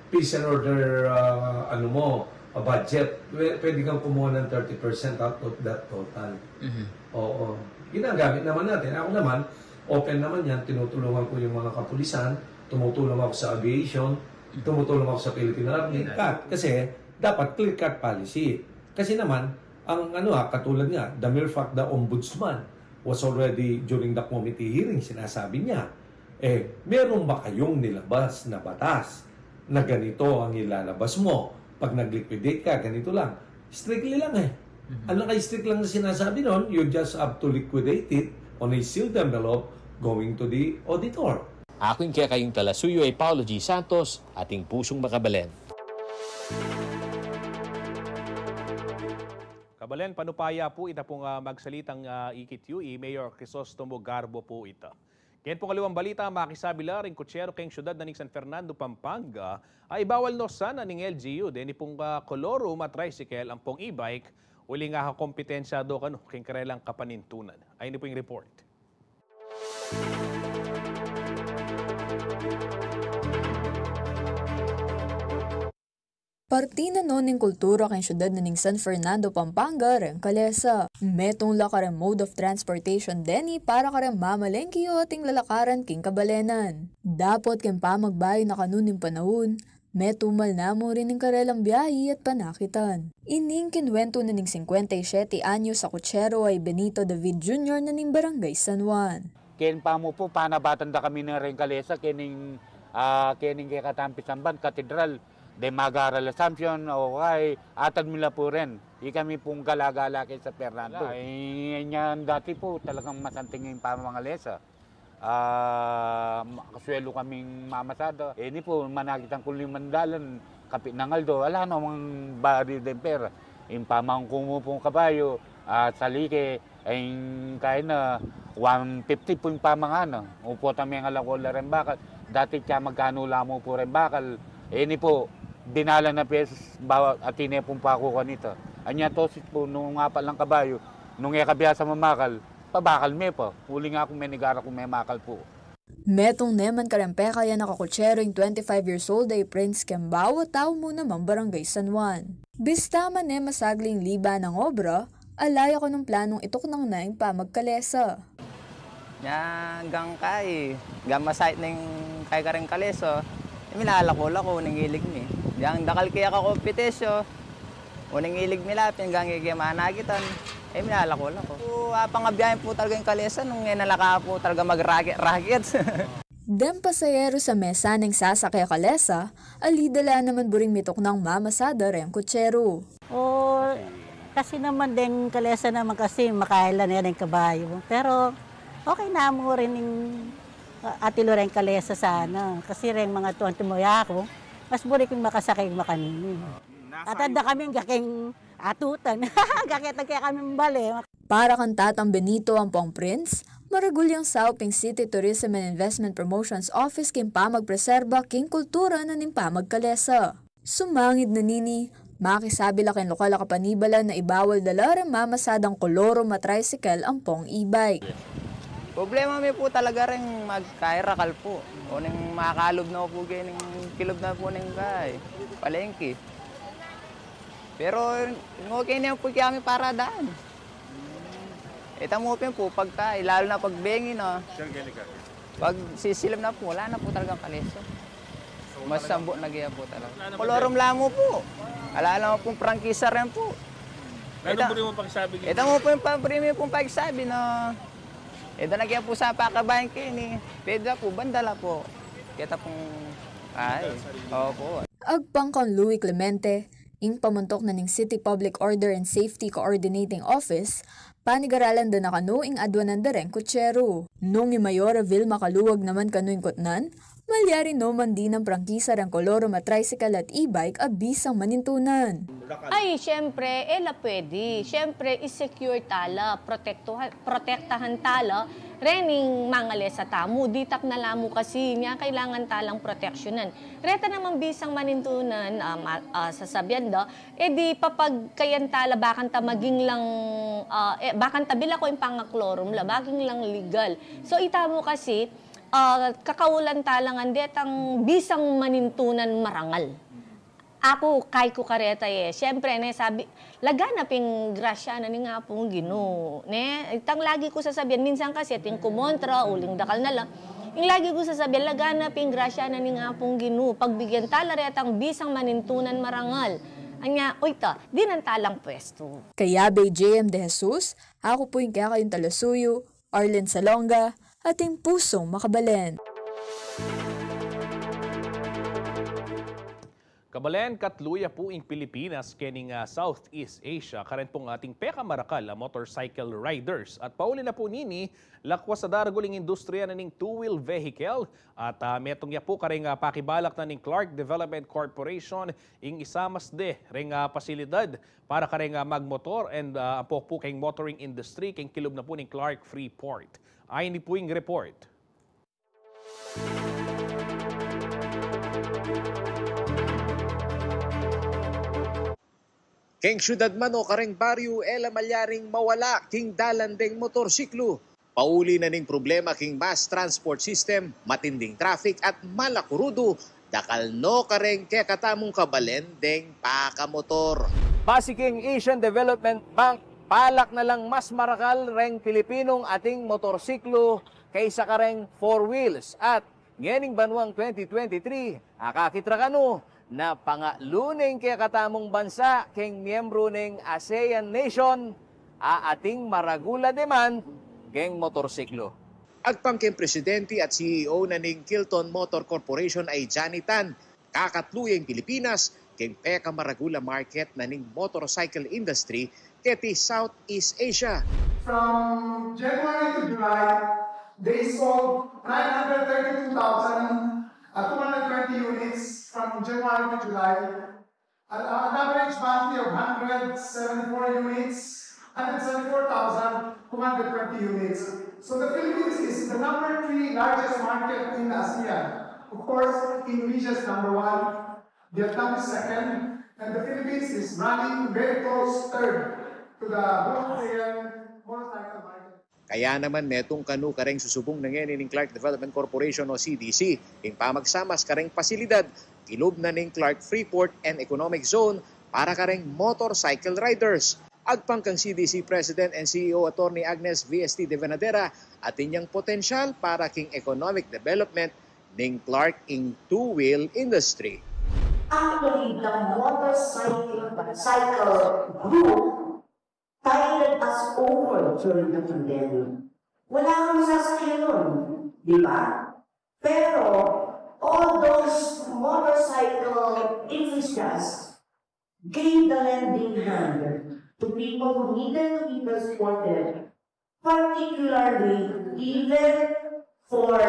peace and order, ah, ano mo, ah, budget, pwe-, pwede kang kumuha ng thirty percent out of that total. Mhm. Oo. Ginagamit naman natin. Ako naman, open naman yan. Tinutulungan ko yung mga kapulisan, tumutulong ako sa aviation, tumutulong ako sa Philippine Army. Ayan. Cut. Kasi, dapat clear-cut policy. Kasi naman, ang ano, ah, katulad nga, the mere fact the ombudsman was already during the committee hearing, sinasabi niya, Eh, meron ba kayong nilabas na batas na ganito ang ilalabas mo? Pag nag-liquidate ka, ganito lang. Strictly lang eh. Mhm. Ang naka-strict lang na sinasabi nun, you just have to liquidate it on a sealed envelope going to the auditor. Aku ing kekayung talasuyu ay Paulo G. Santos, ating pusung makabalen. Kabalen, panupaya pu ita pung, ah, magsalitang, ah, ikit yu, i Mayor Crisostomo Garbo pu ita. Ken pung aliwang balita, makisabi la ring kutsero keng syudad na ning San Fernando, Pampanga, a ibawal no sana ning L G U deni pung, ah, kolorum a tricycle ampong e-bike, uling akakompetensya do kanu king karelang kapanintunan. Ayni pu ing report. Parti na no ning kultura keng syudad na ning San Fernando, Pampanga, reng kalesa. Metung la kareng mode of transportation deni para kareng mamalengke o ating lalakaran king kabalenan. Dapot keng pamagbayu na kanu ning panaun, metumal na mu rin ing karelang biahi at panakitan. Ini ing kinwentu na ning singkwenta y siyete anyos a kutsero a i Benito David Junior na ning Barangay San Juan. Ken pamu pu, panabatan da kami na reng kalesa, kening, ah, kening kekatang pisamban, katedral, deng Magaral Assumption, o kay, atad mi la pu ren. Ikami pung gala-gala keng San Fernando. Ay, yan dati pu, talagang masanting ing pamangalesa. Ah, ma-, kasuelu kaming mamasada. E, ini pu, manakitan kung limang dalan, kapit nang aldo, ala namang baril deng pera. Ing pamangku mu pung kabayu, ah, salike, ing kaina, one fifty pu ing pamangana. Upo tame nga lako la reng bakal. Dati kaya magkanu la mu pu reng bakal. E, ini pu, dinalan na pesos, bawa, atin ne pung paku kanita. Anya tosis pu, nung apat lang kabayu, nung e kabiasa mamakal, pabakal me pa. Uling aku, menigara ku memakal pu. Metung ne man kareng pekayan a kakutsero ing twenty-five years old a i Prince Kembao, tau mu namang Barangay San Juan. Bista man ne masagli ing liba nang obra, ala ya kanung planung ituknang na ing pamagkalesa. Nya, anggang kay, anggang masait na ing kay kareng kalesa, e, milalako-lako ning ilig mi. Nya, dakal kaya kakompetensya, uling ilig mi la pin, anggang kaya manakitan, e, milalako-lako. Pu, apang abiyahe pu talaga ing kalesa, nung e na la ka pu talaga magraket-raket. Deng pasahero a mesa neng sasake a kalesa, ali da la naman buring mituknang mamasada reng kutsero. O, kasi naman deng kalesa naman kasi makailan na deng kabayu. Pero okay na mu rin ing, ah, atilu reng kalesa sana. Kasi reng mga tuang tumuya ku, mas buri kung makasakay makanini. At anda kaming gaking atutan. Gaketag kaya kaming bale. Para kang Tatang Benito ampong Prince, maragul yang saup ing City Tourism and Investment Promotions Office king pamagpreserba king kultura na ning pamagkalesa. Sumangid na nini, makisabi la king lokal a kapanibalan na ibawal da la reng mamasadang kolorum a tricycle ampong e-bike. Problema mi pu talaga reng magkairakal pu. O ning makalub na pu, ning kilub na pu ning kay palengke. Pero okay na pu kaya mi para daan. Ita mu pin pu, pagka, lalo na pag bengi na. Pag sisilim na pu, wala na pu talagang kalesa. Mas sambu na gaya pu talaga. Kolorum la mu pu. Ala la mu pung prangkisa rin pu. Ita mu pin pabri mi pung pagsabi na ita na gaya pu sa pakabayan kini. Pwede pu, banda la pu. Kita pung, ay, opo. Agpang kang Louie Clemente, ing pamuntuk na ning City Public Order and Safety Coordinating Office, panigaralan da na kanu ing adwanan da reng kutsero. Nung i Mayor Vilma Caluag naman kanu ing kutnan, malyari no man dinang prangkisa reng kolorum a tricycle at e-bike a bisang manintunan. Ay, siyempre, e la pwede. Siyempre, i-secure tala, protektuhan, protektahan tala, rening mangalesa tamu, ditak na la mu kasi nya kailangan talang proteksyonan. Reta namang bisang manintunan, ah, ma-, ah, sasabian da, e di papagkayan tala, bakanta maging lang, ah, e, bakanta bilako ing pangakolorum la, maging lang legal. So, ita mu kasi, ah, kakaulan tala ngan detang bisang manintunan marangal. Aku, kay ku kareta e, siyempre, ne, sabi, laganap ing grasya na ning Apung Ginu, ne? Itang lagi ku sasabian, minsan kasi ating kumontra, uling dakal na la. Ing lagi ku sasabian, laganap ing grasya na ning Apung Ginu, pagbigyan tala retang bisang manintunan marangal. Anya, oy ta, dinan talang pwestu. Kaya, Bay J M De Jesus, aku pu ing kekayung talasuyu, Arlen Salonga, ating pusung makabalen. Kabalen, katlu ya pu ing Pilipinas kening, ah, Southeast Asia, karen pung ating pekamarakal a motorcycle riders. At pauli na pu nini, lakwas a daragul ing industriya na ning two-wheel vehicle. At, ah, metung ya pu kareng, ah, pakibalak na ning Clark Development Corporation ing isamas de reng, ah, pasilidad para kareng, ah, magmotor and, ah, ampong pu keng motoring industry keng kilub na pu ning Clark Freeport. Ayni pu ing report. Keng syudad man o kareng baryu, e la malyaring mawala king dalan deng motorsiklu. Pauli na ning problema king mass transport system, matinding traffic at malakurudu, dakal no kareng kekatamung kabalen deng pakamotor. Base king Asian Development Bank, balak na lang mas marakal reng Pilipinong ating motorsiklu kaysa kareng four wheels at ngening banuang twenty twenty-three, akakit ra kanu na pangatlu neng kekatamung bansa keng miyembru neng ASEAN nation a ating maragul a demand keng motorsiklu. Agpang keng presidente at C E O na ning Kilton Motor Corporation a i Johnny Tan, kakatlu ya ing Pilipinas keng pekamaragul a market na ning motorcycle industry keti Southeast Asia. From January to July, they sold nine hundred thirty-two thousand two hundred twenty units from January to July. At an average monthly of hundred seventy-four units, hundred seventy-four thousand two hundred twenty units. So the Philippines is the number three largest market in ASEAN. Of course, Indonesia is number one, Vietnam is second, and the Philippines is running very close third to the wholesale motorcycle market. Kaya naman metung kanu kareng susubung na ngeni ning Clark Development Corporation o C D C ing pamagsamas kareng pasilidad kilub na ning Clark Freeport and Economic Zone para kareng motorcycle riders. Agpang kang C D C President and C E O Attorney Agnes V S T Devanadera, atin yang potensyal para king economic development ning Clark ing two-wheel industry. Actually, the motorcycle cycle group tided us over during the pandemic. Wala kang sasakyan nun, di ba? Pero all those motorcycle enthusiasts gave the lending hand to people who needed to be transported, particularly even for,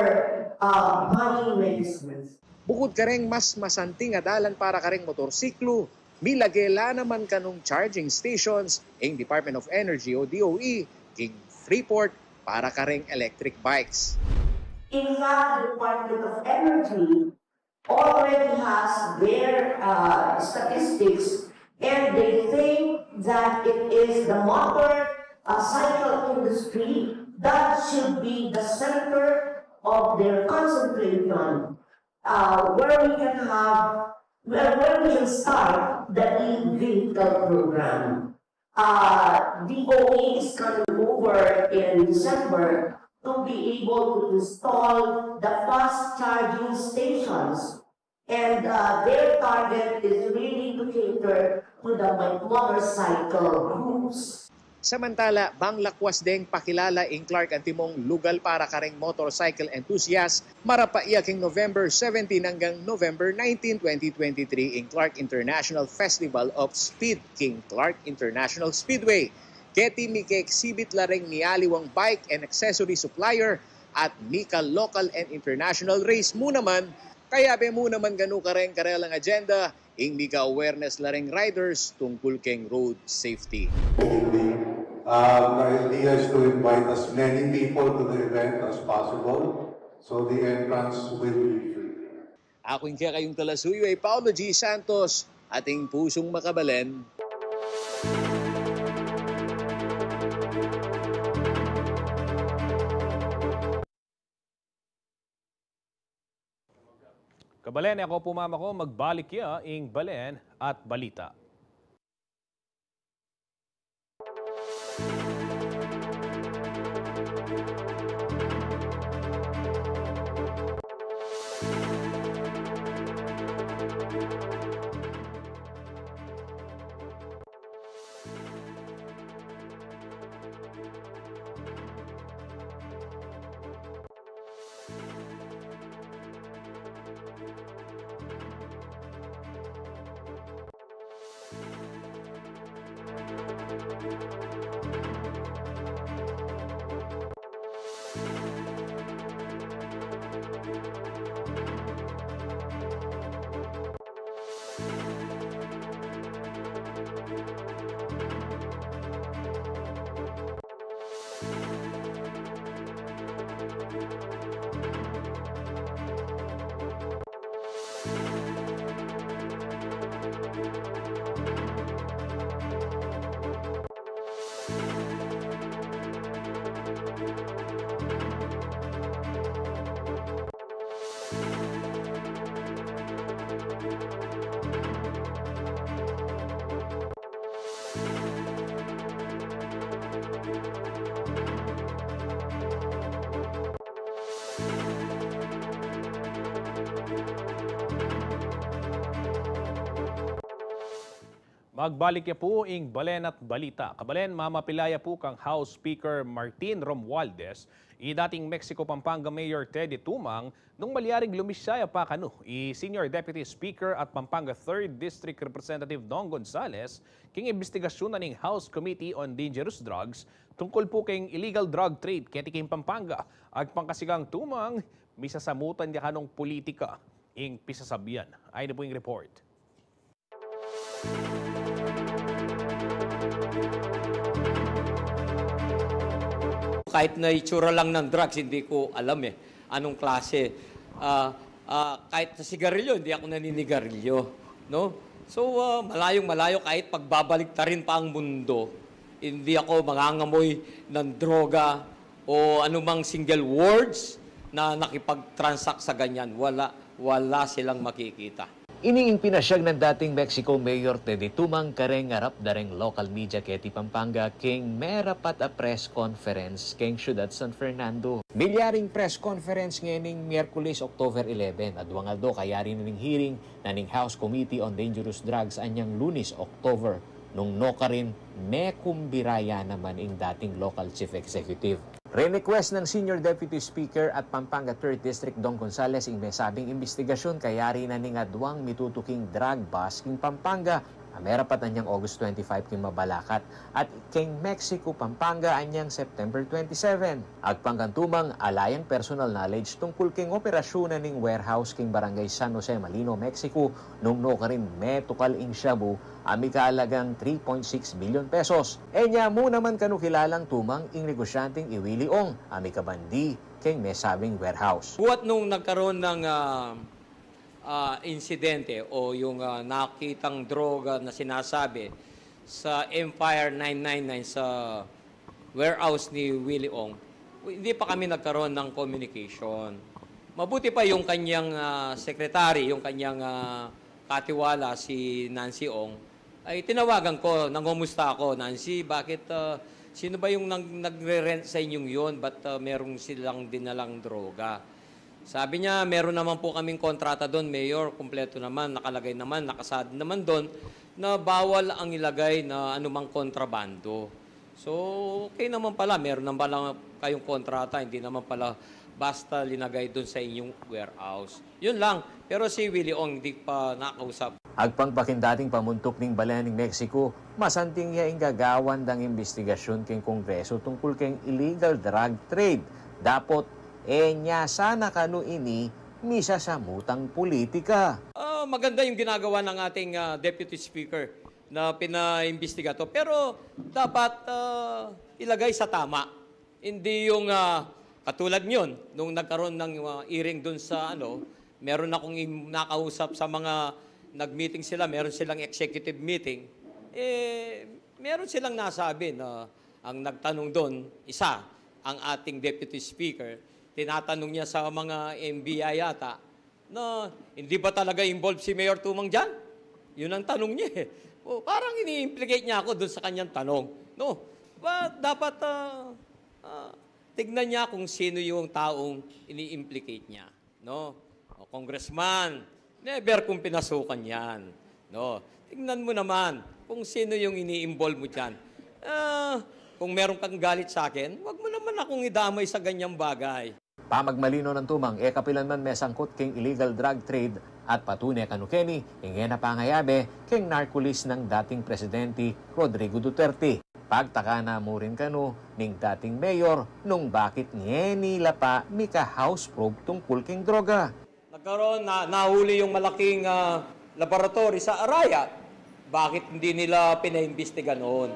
uh, buying medicines. Bukud kareng mas masanting a dalan para kareng motorsiklu, milage la naman kanung charging stations ing Department of Energy o D O E king Freeport para kareng electric bikes. In fact, the Department of Energy already has their, uh, statistics, and they think that it is the motor, uh, cycle industry that should be the center of their concentration, uh, where we can have, where, where we can start the e-vehicle program. Uh, D O E is coming over in December to be able to install the fast charging stations. And, uh, their target is really to cater to the mo-, motorcycle groups. Samantala, bang lakwas deng pakilala ing Clark antimong lugal para kareng motorcycle enthusiast, marapa ya king November seventeen anggang November nineteen, twenty twenty-three ing Clark International Festival of Speed king Clark International Speedway. Keti mika-exhibit la reng mialiwang bike and accessory supplier at mika-local and international race mu naman. Kayabe mu naman kanu kareng karelang agenda ing mika-awareness la reng riders tungkul keng road safety. Um, the idea is to invite as many people to the event as possible, so the entrance will be free. Aku ing kekayung talasuyu ay Paulo G Santos, ating pusung makabalen. Kabalen, aku pu mamako, magbalik ya ing balen at balita. Magbalik ya pu ing balen at balita. Kabalen, mamapilaya pu kang House Speaker Martin Romualdez i dating Mexico Pampanga Mayor Teddy Tumang nung malyaring lumisya ya pa kanu i Senior Deputy Speaker at Pampanga Third District Representative Dong Gonzales king imbestigasyun na ning House Committee on Dangerous Drugs tungkul pu king illegal drug trade keti king Pampanga. Agpang kasi kang Tumang, misasamutan ya kanung pulitika ing pisasabyan. Ayni pu ing report. Kahit na itsura lang ng drugs, hindi ko alam eh, anong klase. Ah, ah, kahit sa sigarilyo, hindi ako naninigarilyo, no? So, ah, malayong-malayo, kahit pagbabaliktarin pa ang mundo, hindi ako mangangamoy ng droga o anumang single words na nakipag-transact sa ganyan. Wala, wala silang makikita. Ini ing pinasyag nang dating Mexico Mayor Teddy Tumang kareng arap da reng local media keti Pampanga king merapat a press conference king syudad San Fernando. Milyaring press conference ngening Miyerkules, October eleven, aduang aldo kayari na ning hearing na ning House Committee on Dangerous Drugs anyang Lunes, October, nung nukarin mekumbira ya naman ing dating local chief executive. Rinequest nang Senior Deputy Speaker at Pampanga Third District Dong Gonzales ing mesabing imbestigasyun kayari na ning aduang mitutuking drug bust king Pampanga a merapat anyang August twenty-five king Mabalacat at king Mexico, Pampanga anyang September twenty-seven. Agpang kang Tumang, ala yang personal knowledge tungkul king operasyun na ning warehouse king Barangay San Jose, Malino, Mexico nung nukarin metukal ing shabu a mika-alagang three point six bilyon pesos. E nya mu naman kanu kilalang Tumang ing negosyanteng i Willie Ong a mika-bandi king mesabing warehouse. Buwat nung nagkaroon ng, ah, ah, insidente o yung, ah, nakitang droga na sinasabi sa Empire nine nine nine sa warehouse ni Willie Ong, hindi pa kami nagkaroon ng communication. Mabuti pa yung kanyang, ah, secretary, yung kanyang, ah, katiwala, si Nancy Ong, ay tinawagan ko, nangumusta ako, "Nancy, bakit, ah, sino ba yung nag-, nagre-rent sa inyong yun? Ba't, ah, merong silang dinalang droga?" Sabi niya, "Meron naman po kaming kontrata doon, Mayor, kumpleto naman, nakalagay naman, nakasad naman doon na bawal ang ilagay na anumang kontrabando." So, okay naman pala, meron naman pala kayong kontrata, hindi naman pala basta linagay doon sa inyong warehouse. Yun lang. Pero si Willie Ong, hindi pa nakausap. Agpang pa king dating pamuntuk ning balen ning Mexico, masanting ya ing gagawan dang imbestigasyun king Kongreso tungkul king illegal drug trade. Dapot, e nya sana kanu ini misasamutang pulitika. Ah, maganda yung ginagawa ng ating, ah, Deputy Speaker na pinaimbestiga to. Pero dapat, ah, ilagay sa tama. Hindi yung, ah, katulad ngayon, nung nagkaroon ng, ah, hearing dun sa, ano, meron akong im-, nakausap sa mga nag-meeting sila, meron silang executive meeting, eh, meron silang nasabi na ang nagtanong dun, isa, ang ating Deputy Speaker, tinatanong niya sa mga M B I yata, na hindi ba talaga involved si Mayor Tumang diyan? Yun ang tanong niya eh. O, parang ini-implicate niya ako dun sa kanyang tanong, no? Ba, dapat, ah, ah, tignan niya kung sino yung taong ini-implicate niya, no? O, congressman, never kong pinasukan yan, no? Tignan mo naman kung sino yung ini-involve mo diyan. Ah, kung meron kang galit sa akin, wag mo naman akong idamay sa ganyang bagay. Pamagmalino nang Tumang, e kapilan man mesangkut king illegal drug trade At patune kanu keni ing e na pangayabe keng narco lease nang dating presidente Rodrigo Duterte. Pagtaka na mu rin kanu ning dating mayor nung bakit ngeni la pa mika-house probe tungkul keng droga. Nagkaroon na, nahuli yung malaking, ah, laboratory sa Arayat. Bakit hindi nila pinaimbestiga noon?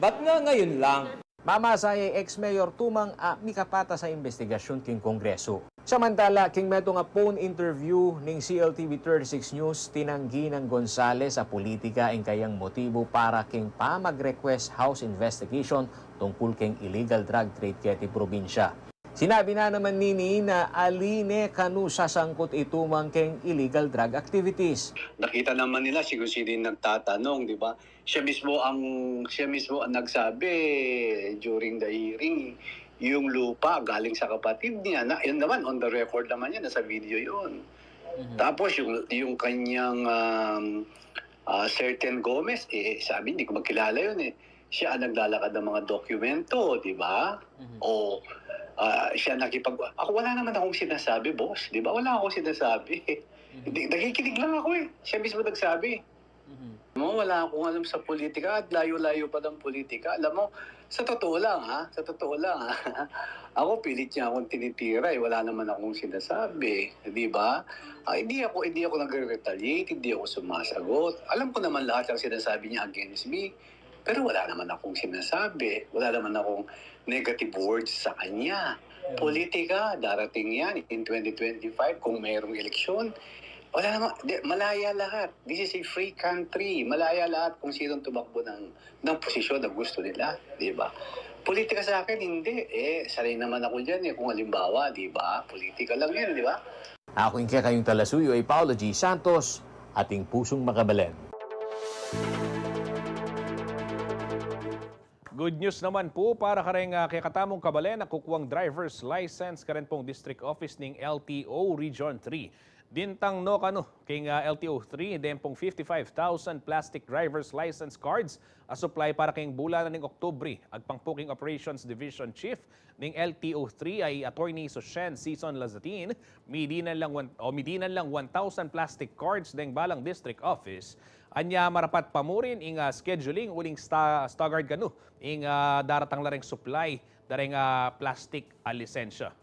Ba't nga ngayon lang? Mamasa ya i ex-mayor Tumang a mikapatas a imbestigasyun king Kongresu. Samantala, king metung a phone interview ning C L T V thirty-six News, tinanggi nang Gonzales a pulitika ing kayang motibu para king pamag-request house investigation tungkul king illegal drug trade keti probinsya. Sinabi na naman nini na ali ne kanu sasangkut i Tumang keng illegal drug activities. Nakita naman nila si kung sino yung nagtatanong, di ba? Siya mismo ang, siya mismo ang nagsabi during the hearing, yung lupa galing sa kapatid niya. Na, yun naman, on the record naman yan, nasa video yun. Mhm. Tapos yung, yung kanyang, um, ah, certain Gomez, eh, sabi, hindi ko magkilala yun eh. Siya ang naglalakad ng mga dokumento, di ba? Mhm. O, ah, siya nakipag-, ako, wala naman akong sinasabi, boss, di ba? Wala akong sinasabi. Mhm. Hindi, nakikinig lang ako eh. Siya mismo nagsabi. Mhm. Mo, wala akong alam sa politika at layo-layo pa ng politika. Alam mo, sa totoo lang, ha? Sa totoo lang, ha? Ako, pilit niya akong tinitira, eh. Wala naman akong sinasabi, di ba? Ah, hindi ako, hindi ako nagre-retaliate, hindi ako sumasagot. Alam ko naman lahat ng sinasabi niya against me, pero wala naman akong sinasabi. Wala naman akong negative words sa kanya. Mhm. Politika, darating yan in twenty twenty-five kung mayroong eleksyon. Wala naman, di, malaya lahat. This is a free country. Malaya lahat kung sinong tumakbo ng, ng posisyon na gusto nila, di ba? Politika sa akin, hindi. Eh, sanay naman ako dyan eh. Kung halimbawa, di ba? Politika lang yan, di ba? Aku ing kekayung talasuyu i Paolo G Santos, ating pusung makabalen. Good news naman po para kareng, ah, kekatamung kabalen a kukuang driver's license karen pong district office ning L T O Region three. Dintang no kanu king, ah, L T O three, den pong fifty-five thousand plastic driver's license cards a supply para king bulan na ning Oktubre. Agpang po king Operations Division Chief ning L T O three a i Attorney Sushen Sison Lazatin, midinan lang one, o midinan lang one thousand plastic cards deng balang district office. Anya marapat pa mu rin ing, ah, scheduling uling sta-, staggered kanu ing, ah, daratang la reng supply dareng, ah, plastic a lisensya.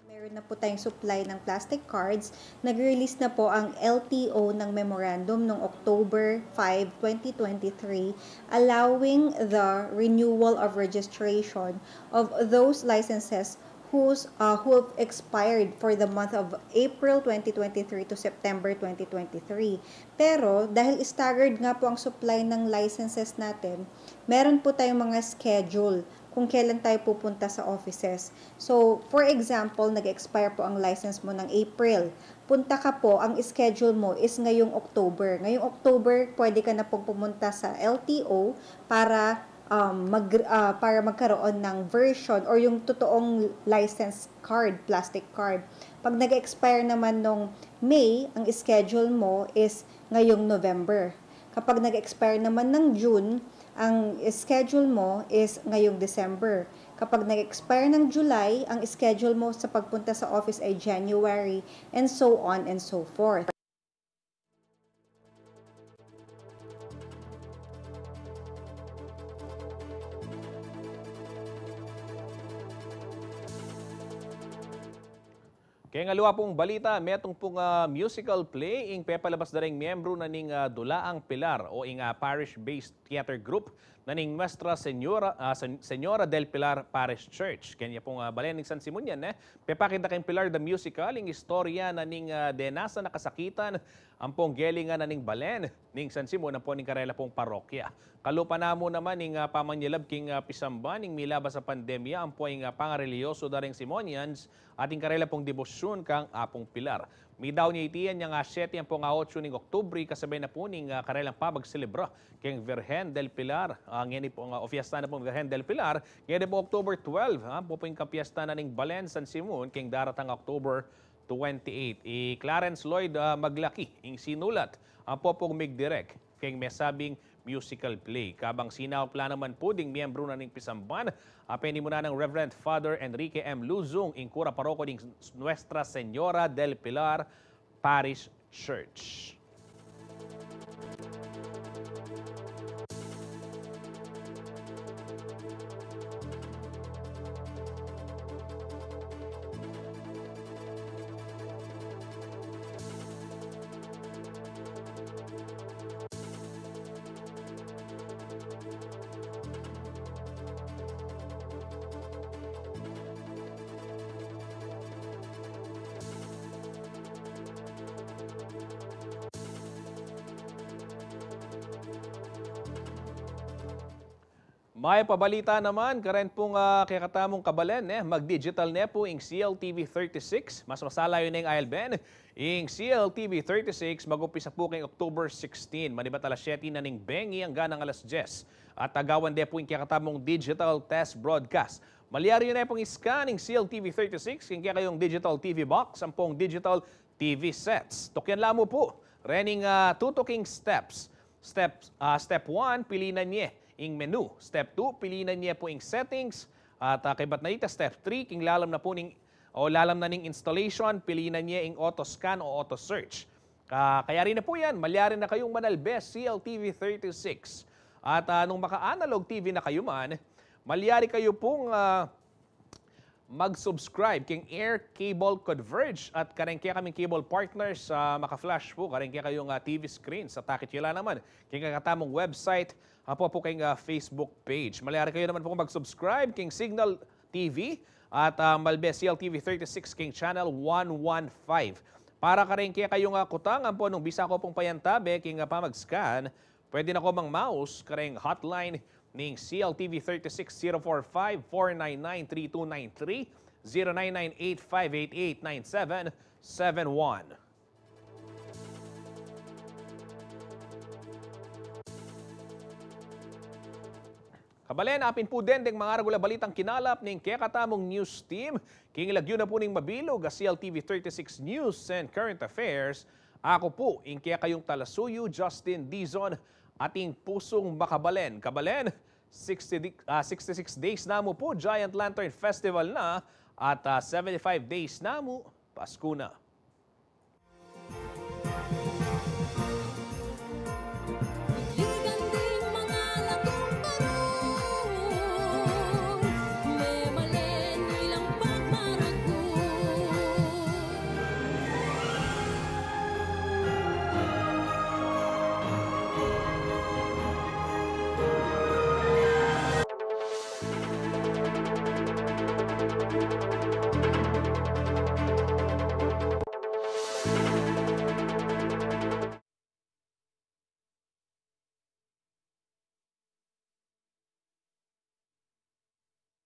Meron na po tayong supply ng plastic cards. Nag-release na po ang L T O ng memorandum noong October five, twenty twenty-three, allowing the renewal of registration of those licenses whose, uh, who have expired for the month of April twenty twenty-three to September twenty twenty-three. Pero dahil staggered nga po ang supply ng licenses natin, meron po tayong mga schedule kung kailan tayo pupunta sa offices. So, for example, nag-expire po ang license mo ng April. Punta ka po, ang schedule mo is ngayong October. Ngayong October, pwede ka na pong pumunta sa L T O para, um, mag-, ah, para magkaroon ng version or yung totoong license card, plastic card. Pag nag-expire naman nung May, ang schedule mo is ngayong November. Kapag nag-expire naman ng June, ang schedule mo is ngayong December. Kapag nag-expire ng July, ang schedule mo sa pagpunta sa office ay January, and so on and so forth. Keng aliwa pung balita, metung pung, ah, musical play ing pepalabas da reng miyembru na ning, ah, Dulaang Pilar o ing, ah, parish-based theater group na ning Nuestra Señora, ah, Sen-, Señora del Pilar Parish Church. Kenya pung, ah, balen ning San Simon yan, eh. Pepakit da keng Pilar the Musical ing istorya na ning, ah, denasan a kasakitan ampong gelingan na ning balen ning San Simon ampo ning karela pung parokya. Kalupa na mu naman ing, ah, pamanyalab king, ah, pisamba ning milabas a pandemya ampo ing, ah, pangarelihiyoso da reng Simonians at ing karela pung debosyun kang Apung Pilar. Midaun ya iti inyang, ah, siyete ampong, ah, otso ning Oktubre, kasabay na pu ning, ah, karelang pamagselebra keng Virgen del Pilar. Ah, ngeni pung, ah, o fiesta na pung Virgen del Pilar, ngeni pung October twelve, ah, ampo pu ing kapiesta na ning Balen San Simon keng daratang October twenty-eight. I Clarence Lloyd, ah, Maglaki ing sinulat ampo pung migdirek keng mesabing musical play. Kabang sinaup la naman pu ding miyembru na ning pisamban, a penimunan nang Reverend Father Enrique M. Luzung, ing kura paroko ning Nuestra Señora del Pilar Parish Church. Mayap a balita naman, karen pung, ah, kekatamung kabalen, ne, mag-digital ne pu ing C L T V thirty-six. Mas masalayu ne ing ailben, ing C L T V thirty-six, mag-umpisa pu keng October sixteen. Manibat alas siyete na ning bengi anggang alas dyes. At agawan de pu ing kekatamung digital test broadcast. Malyari yu ne pung i-scan ing C L T V thirty-six, ing kekayung digital T V box, ampong digital T V sets. Tukyan la mu pu rening, ah, tutuking steps. Step, ah, step one, pili na nye ing menu. Step two, pili na nye pu ing settings. At, ah, kaybat na dita, step three, king lalam na pu ning, o lalam na ning installation, pili na nye ing auto scan o auto search. Ah, kayari na pu yan, malyari na kayung manalbe C L T V thirty-six. At, ah, nung maka-analog T V na kayu man, malyari kayu pung, ah, mag-subscribe king Air Cable Converge at kareng kekaming cable partners, ah, maka-flash pu kareng kekayung, ah, T V screen. Sa takit yu la naman king kekatamung website, apo pu king, ah, Facebook page. Malyari kayu naman pu mag-subscribe king Cignal T V at, ah, malbe C L T V thirty-six king channel one one five. Para kareng kekayung, ah, kutang, ampo nung bisa ko pung payantabe king, ah, pamag-scan, pwede na ko mang-mouse kareng hotline ning C L T V thirty-six, zero four five, four nine nine, three two nine three, zero nine nine eight five eight eight nine seven seven one. Kabalen, apin pu den deng mangaragul a balitang kinalap ning kekatamung news team, king lagyu na pu ning mabilug a C L T V thirty-six News and Current Affairs, aku pu ing kekayung talasuyu, Justin Dizon, ating pusung makabalen. Kabalen, sixty di-, ah, sixty-six days na mu pu Giant Lantern Festival na at, ah, seventy-five days na mu Pasko na.